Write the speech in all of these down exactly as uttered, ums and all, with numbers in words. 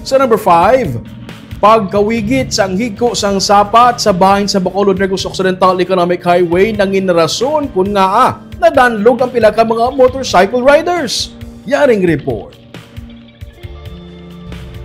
Sa number five, pagkawigit sang higko sang sapat sa bahin sa Bacolod Negros Occidental Economic Highway nangin rason kon ngaa nadanlog ang pila ka mga motorcycle riders. Yaring report.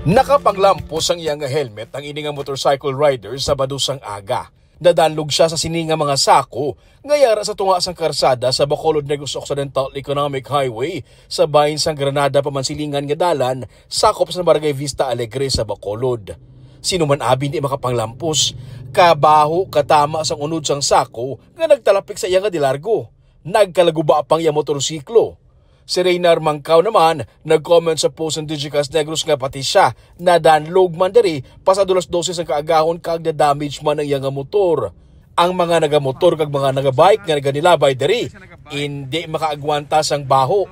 Nakapanglampos ang iya nga helmet ang ini nga motorcycle rider Sabado sang aga. Nadanlog siya sa sini nga mga sako nga yara sa tunga sang karsada sa Bacolod Negros Occidental Economic Highway sa bahin sang Granada pa man silingan nga dalan sakop sa Barangay Vista Alegre sa Bacolod. Sino man abi hindi makapanglampos, kabaho katama sang unod sang sako nga nagtalapik sa iya nga de largo. Nagkalaguba pa ang iya motorsiklo. Si Reynard Mangkaw naman nag-comment sa post ng Digicast Negros nga pati siya nadanlog man diri pasado alas dose sang kaagahon kag na-damage man ang iya nga motor. Ang mga nagamotor kag mga nagabike nga naganilabay diri, hindi makaagwanta sang baho.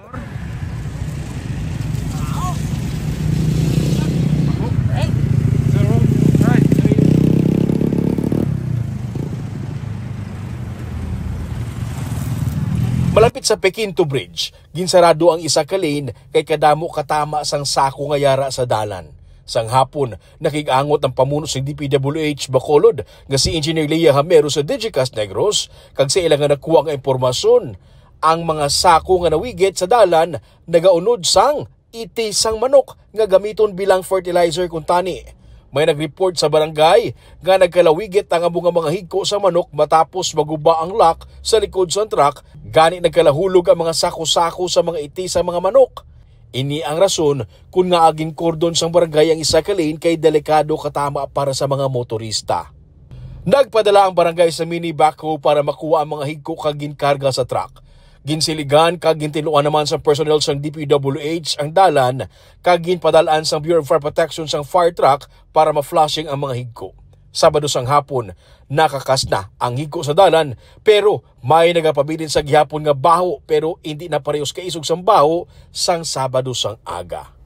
Malapit sa Pequinto Bridge, ginsarado ang isa ka lane kay kadamo katama sang sako nga yara sa dalan. Sang hapon, nakig-angot ang pamuno sa D P W H Bacolod nga si Engineer Lea Hamero sa Digicast Negros kag sa ila nga nakuha nga impormasyon, ang mga sako nga nawigit sa dalan nagaunod sang iti sang manok nga gamiton bilang fertilizer kuntani. May nag-report sa barangay nga nagkalawigit ang amo nga mga higko sa manok matapos maguba ang lock sa likod sang truck, gani nagkalahulog ang mga sako-sako sa mga iti sa mga manok. Ini ang rason kon ngaa ginkordon sang barangay ang isa ka lane kay delikado katama para sa mga motorista. Nagpadala ang barangay sa mini backhoe para makuha ang mga higko kag ginkarga sa truck. Ginsiligan kag gintinluan naman sa personnel sang D P W H ang dalan kag ginpadal-an sang Bureau of Fire Protection sang fire truck para ma-flushing ang mga higko. Sabado sang hapon, nakakas na ang higko sa dalan, pero may nagapabilin sa gihapon nga baho, pero indi na parehos kaisog sang baho sang Sabado sang aga.